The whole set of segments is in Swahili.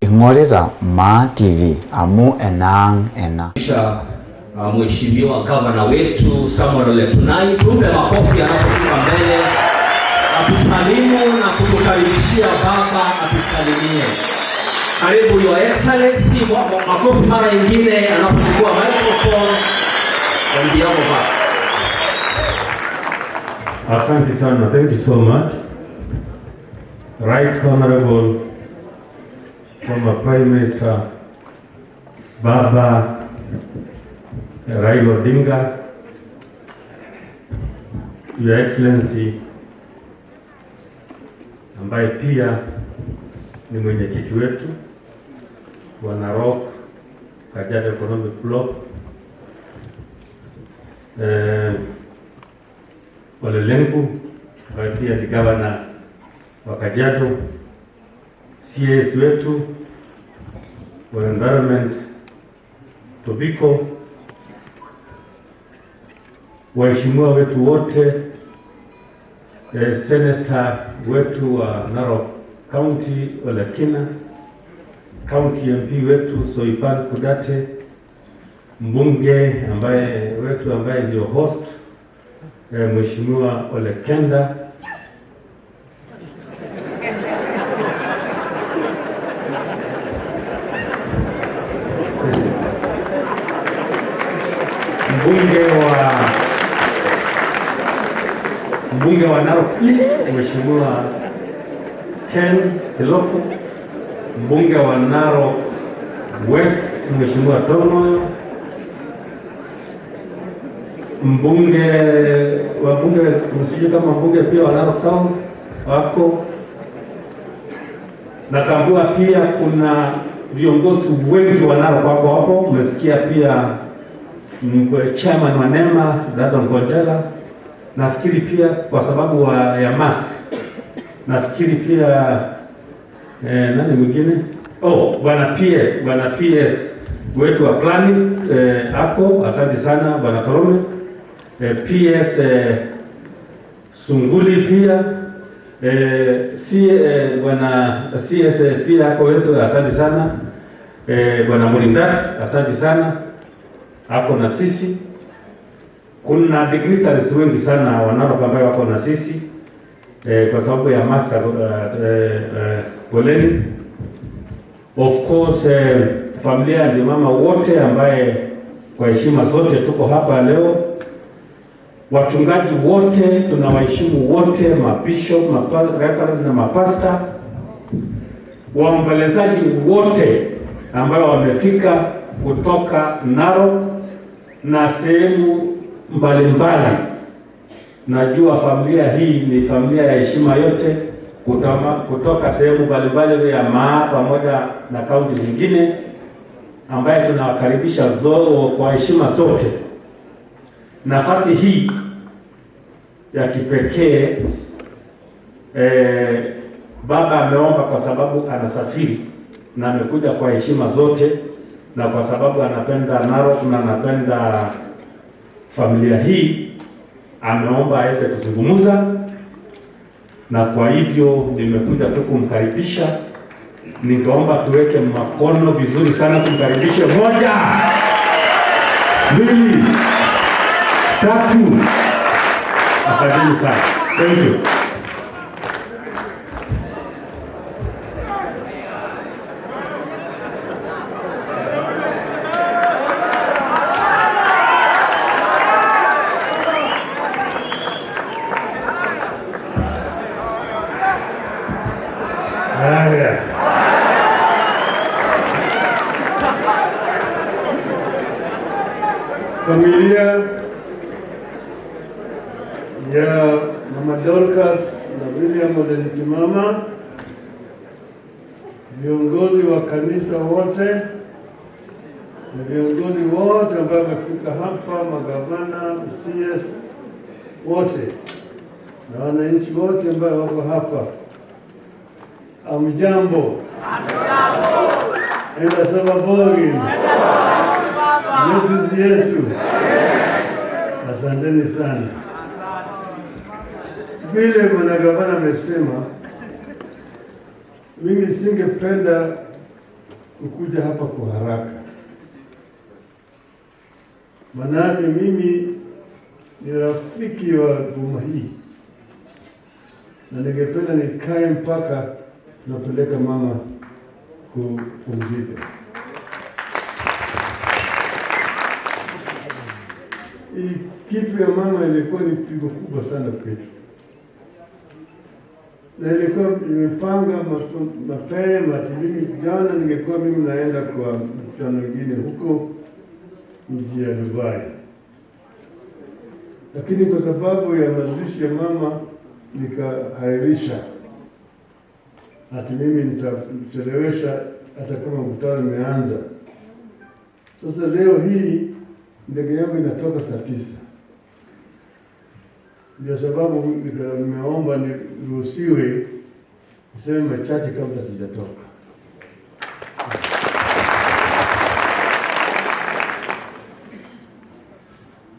Ing'orita Maa TV amu enaang' ena. Kisha Mheshimiwa Gavana wetu Samuel Ole Tunai, tumpe makofi anapofika mbele atusalimu na kutukaribishia. Baba atusalimie. Karibu Your Excellency, makofi mara nyingine anapochukua microphone on behalf of us. Asante sana. Thank you so much. Right Honorable former Prime Minister Baba Raila Odinga, Your Excellency ambaye pia ni mwenyekiti wetu wa Narok Kajiado Economic Bloc, Ole Lenku ambaye pia ni gavana wa Kajiado, CS wetu wa Environment Tobiko, waheshimiwa wetu wote, senator wetu wa Narok County Olekina, County MP wetu Soipan Kudate, mbunge ambaye wetu ambaye ndio host, Mheshimiwa Ole Kenda, mbunge wa Narok East Mheshimiwa Ken Kiloko, mbunge wa Narok West Mheshimiwa Tonoyo, mbunge wa bunge msije kama mbunge pia wa Narok South wako. Natambua pia kuna viongozi wengi wa Narok wako hapo. Umesikia pia chairman wa NEMA Dado Ngonjela, nafikiri pia kwa sababu ya mask, nafikiri pia nani mwingine, oh, bwana PS wetu wa planning hapo, asante sana bwana Korome, PS Sunguli pia bwana CS pia hapo wetu, asante sana, bwana Murindat, asante sana, ako na sisi. Kuna dignitaries wengi sana wa Narok ambao wako na sisi, kwa sababu ya mask, poleni. Of course, familia ya mama wote ambaye kwa heshima zote tuko hapa leo, wachungaji wote tunawaheshimu wote, mabishop, reverends na mapasta, waombolezaji wote ambao wamefika kutoka Narok na sehemu mbalimbali. Najua familia hii ni familia ya heshima yote kutoka sehemu mbalimbali ya Maa pamoja na kaunti zingine, ambaye tunawakaribisha kwa heshima zote. Nafasi hii ya kipekee, baba ameomba kwa sababu anasafiri na amekuja kwa heshima zote, na kwa sababu anapenda Narok na anapenda familia hii, ameomba aweze kuzungumza, na kwa hivyo nimekuja tu kumkaribisha. Ningeomba tuweke makono vizuri sana kumkaribishe. 1, 2, 3. Asanteni sana. Thank you. Haya. Familia ya Mama Dorcas na William Ole Ntimama, viongozi wa kanisa wote na viongozi wote ambao wamefika hapa, magavana, CS wote na wananchi wote ambao wako hapa, amjambo. Enda sababogi. Yesu Yesu. Asanteni sana. Vile bwana gavana amesema, mimi singependa kukuja hapa kwa haraka. Manake mimi ni rafiki wa boma hii na ningependa nikae mpaka tunapeleka mama kupumzika. Hii kitu ya mama ilikuwa ni pigo kubwa sana kwetu, na ilikuwa nimepanga mapema ati mimi jana ningekuwa mimi naenda kwa mkutano mwingine huko nchi ya Dubai, lakini kwa sababu ya mazishi ya mama nikahairisha, ati mimi nitachelewesha hata kama mkutano umeanza. Sasa leo hii ndege yangu inatoka saa 9. Ndio sababu nimeomba niruhusiwe niseme machache kabla sijatoka.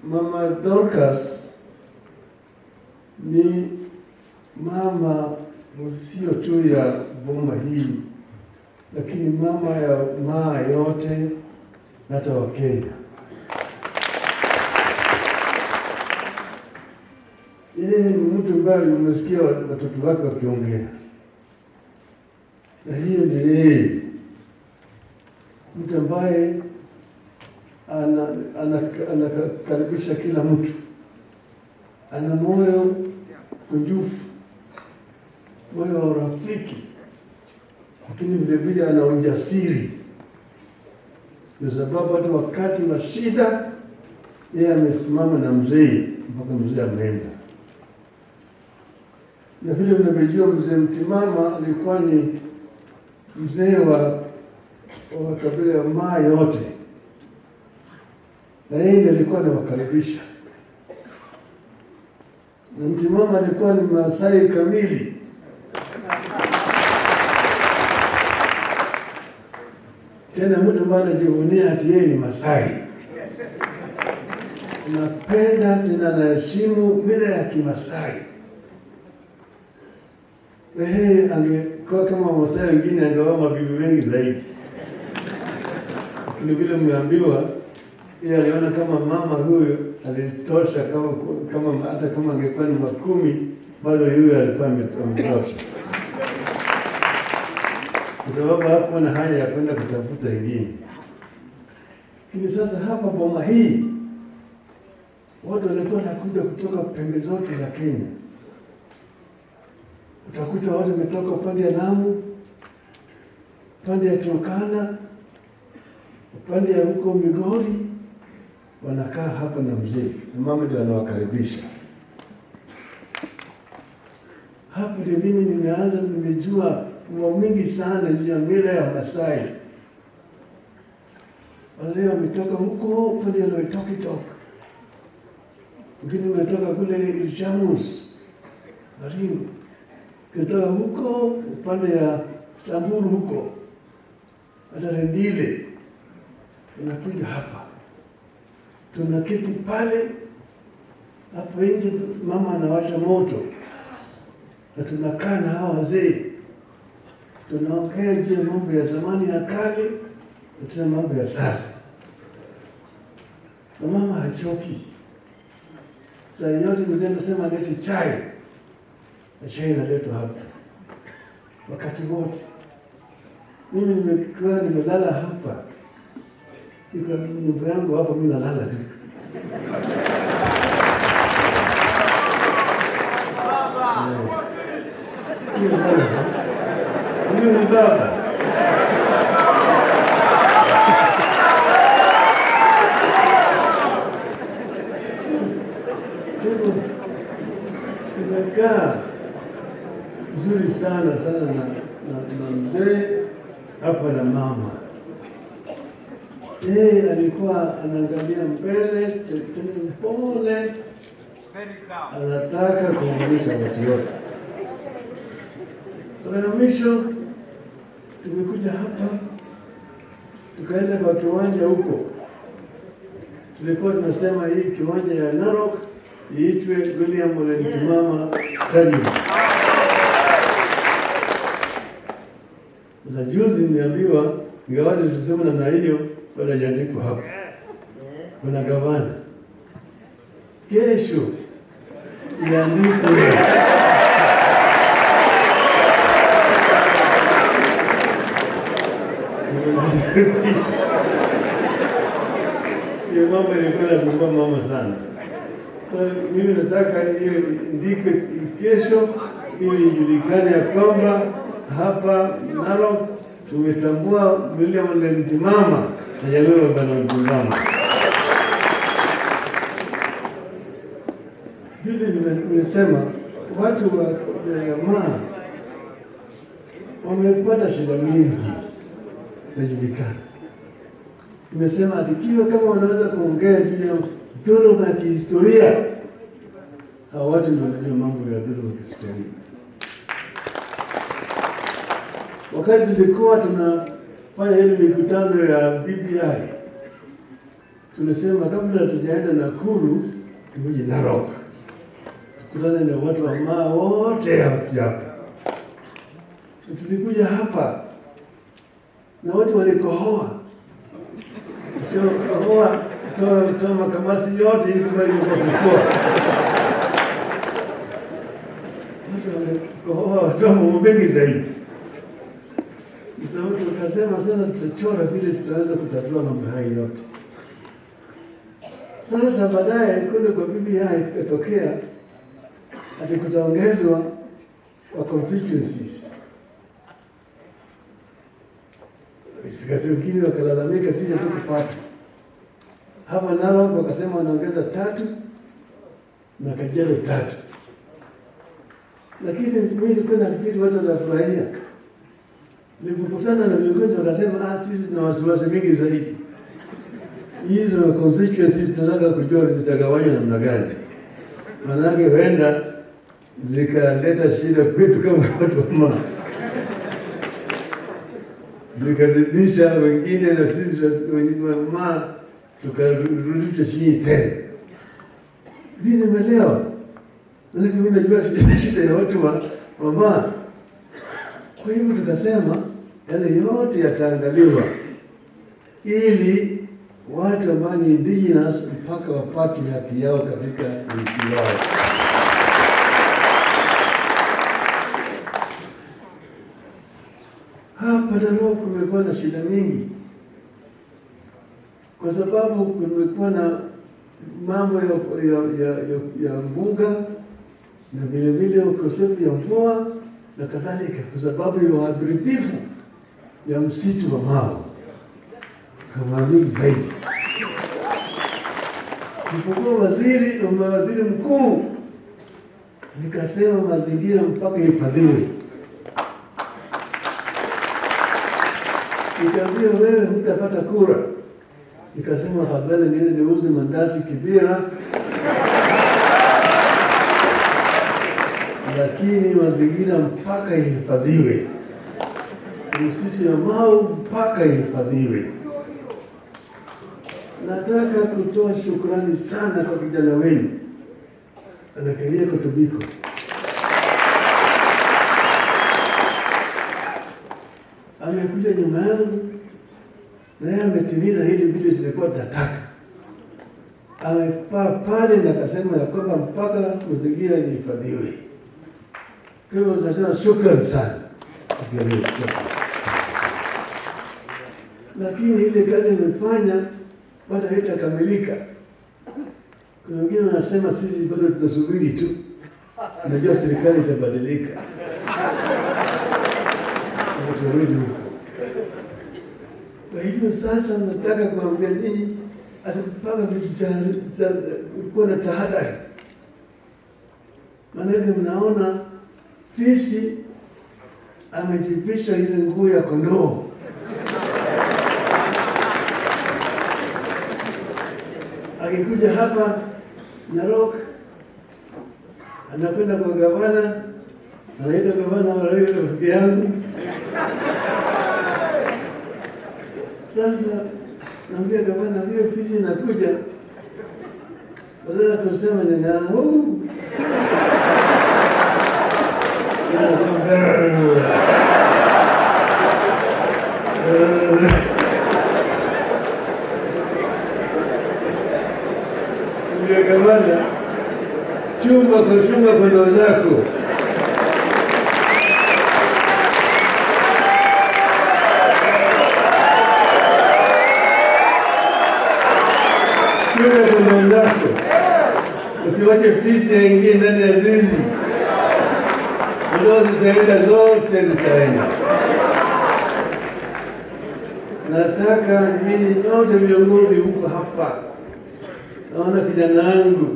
Mama Dorcas ni mama sio tu ya boma hii, lakini mama ya maa yote na hata wa Kenya. Yeye ni mtu ambaye umesikia watoto wake wakiongea, na hiyo ni yeye, mtu ambaye anakaribisha kila mtu, ana moyo kunjufu, moyo wa urafiki, lakini vile vile ana ujasiri. Kwa sababu hata wakati wa shida yeye amesimama na mzee mpaka mzee ameenda. Na vile mnavyojua mzee Mtimama alikuwa ni mzee wa kabila ya Maa yote, na yeye ndiye alikuwa anawakaribisha. Na Mtimama alikuwa ni Maasai kamili. Tena mtu ambaye anajivunia ati yeye ni Maasai. Anapenda tena anaheshimu mila ya Kimasai. Na yeye angekuwa kama Wamasai wengine angeoa mabibi wengi zaidi. Lakini vile mmeambiwa, yeye aliona kama mama huyu alitosha, kama hata kama angekuwa ni 10 bado yeye alikuwa ametosha. Kwa sababu hakuwa na haja ya kwenda kutafuta wengine. Lakini sasa hapa boma hii watu walikuwa wanakuja kutoka pembe zote za Kenya. Utakuta watu wametoka upande ya Lamu, upande ya Turkana, upande ya huko Migori, wanakaa hapa na mzee, na mama ndio anawakaribisha. Hapo ndio mimi nimejua mambo mingi sana juu ya mila ya Masai. Wazee wametoka huko upande ya Loitokitok, wengine wametoka kule Ilchamus, Baringo, kutoka huko upande ya Samburu huko, hata Rendile, wanakuja hapa. Tunaketi pale hapo nje, mama anawasha moto na tunakaa na hawa wazee, tunaongea juu ya mambo ya zamani ya kale na tena mambo ya sasa. Na mama hachoki. Saa yote mzee anasema alete chai, na chai inaletwa hapa wakati wote. Mimi nimekuwa nimelala hapa, iko nyumba yangu hapa, mimi nalala tu. Sio ni baba. Tumekaa vizuri sana sana na mzee hapa na mama. Yeye alikuwa anaangalia mbele, tena mpole, anataka kuunganisha watu wote. Kwa mwisho tumekuja hapa, tukaenda kwa kiwanja huko. Tulikuwa tunasema hii kiwanja ya Narok iitwe William Ole Ntimama Stadium. Sasa juzi niliambiwa Ingawa tulisema namna hiyo, bado haijaandikwa hapa. Kuna gavana. Kesho iandikwe. Hiyo mambo ilikuwa inasumbua mama sana. So mimi nataka hiyo ndikwe kesho ili ijulikane ya kwamba hapa Narok tumetambua William Ole Ntimama na jamii ya Bwana Ntimama. Vile nimesema watu wa Maa wamepata shida mingi, najulikana. Nimesema ati kiwa kama wanaweza kuongea juu ya dhuluma ya kihistoria, hawa watu ndio wanajua mambo ya dhuluma ya kihistoria. Wakati tulikuwa tunafanya ile mikutano ya BBI, tulisema kabla tujaenda Nakuru tuje Narok tukutane na watu wa Maa wote hapa. Tulikuja hapa na watu walikohoa. Sio kohoa, toa makamasi yote hivi kama ilivyokuwa kifua. Watu walikohoa, toa mambo mengi zaidi. Sasa tukasema sasa tutachora vile tutaweza kutatua mambo haya yote. Sasa baadaye kule kwa BBI ikatokea ati kutaongezwa kwa constituencies. Wengine wakalalamika sisi hatukupata. Hapa Narok wakasema wanaongeza 3 na Kajiado 3. Lakini mimi nilikuwa nafikiri watu wanafurahia. Nilipokutana na viongozi wakasema, sisi tuna wasiwasi mingi zaidi. Hizo constituencies tunataka kujua zitagawanywa namna gani. Maanake huenda zikaleta shida kwetu kama watu wa Maa. Zikazidisha wengine na sisi wenyewe wa Maa tukarudishwa chini tena. Mimi nimeelewa. Maanake mimi najua shida ya watu wa Maa. Kwa hivyo tukasema yale yote yataangaliwa ili watu ambao ni indigenous mpaka wapate haki yao katika nchi yao. Hapa Narok kumekuwa na shida mingi kwa sababu kumekuwa na mambo ya mbuga na vile vile ukosefu ya mvua na kadhalika, kwa sababu ya uharibifu ya msitu wa Mau kama mingi zaidi. Nilipokuwa waziri mkuu nikasema mazingira mpaka ihifadhiwe. Nikaambia wewe hutapata kura. Nikasema afadhali niende niuze mandazi Kibera, lakini mazingira mpaka ihifadhiwe. Msitu ya Mau mpaka ihifadhiwe. Nataka kutoa shukrani sana kwa kijana wenu Anakaria Kotobiko. Amekuja nyuma yangu na yeye ametimiza hili vile tulikuwa tunataka. Amepaa pale na akasema ya kwamba mpaka mazingira ihifadhiwe. Kwa hivyo tunasema shukrani sana. Lakini ile kazi imefanya bado haitakamilika. Kuna wengine wanasema sisi bado tunasubiri tu, najua serikali itabadilika, tutarudi huko. Kwa hivyo sasa nataka kuambia nyinyi ati mpaka kuwa na tahadhari. Maanake mnaona fisi amejivisha ile nguo ya kondoo. Akikuja hapa Narok anakwenda kwa gavana, anaita gavana wa rafiki yangu. Sasa naambia gavana, hiyo fisi inakuja, badala kusema nyang'au, anasema brrr. Ndio gavana, chunga kuchunga kondoo zako. Chunga kondoo zako, usiwache fisi aingie ndani ya zizi. Kondoo zitaenda zote, zitaenda. Nataka nyinyi nyote viongozi huko hapa, naona kijana wangu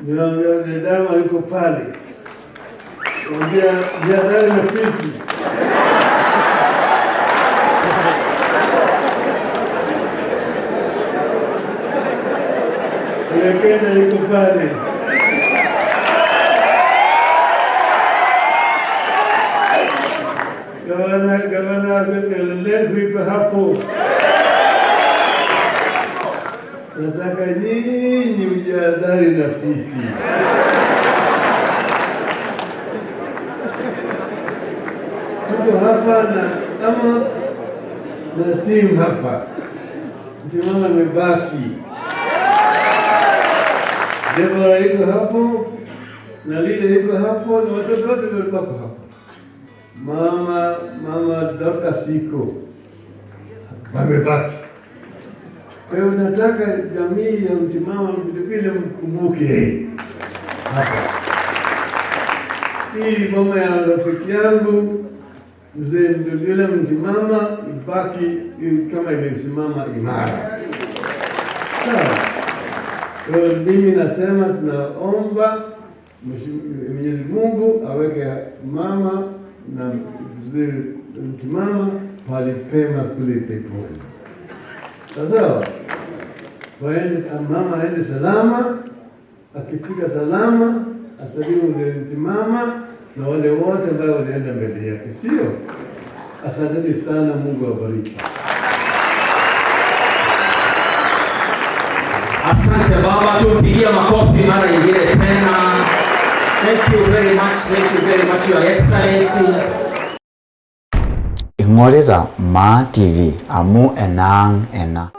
niwaambia Dama yuko pale, mwambia jihadhari na fisi. Lekena yuko pale. Gavana Lenku yuko hapo. Nataka nyinyi mjihadhari na fisi. Tuko hapa na Amos na team hapa. Mtimama amebaki. Deborah yuko hapo na Lile yuko hapo na watoto wote wako hapo. Mama Dorcas iko, wamebaki. Kwa hiyo nataka jamii ya Mtimama vile vile mkumbuke hapa, ili mama ya rafiki yangu mzee Mdumbile Mtimama ibaki kama imesimama imara. Sawa. Kwa hiyo mimi nasema tunaomba Mwenyezi Mungu aweke mama na mzee Mtimama pale pema kule peponi. Sawa? Waende, mama aende salama, akifika salama asalimu mzee Mtimama na wale wote ambao walienda mbele yake, sio? Asanteni sana, Mungu awabariki. Asante baba, tumpigie makofi mara nyingine tena. Thank you very much, thank you very much, Your Excellency. Ing'orita Maa TV amu enaang' ena.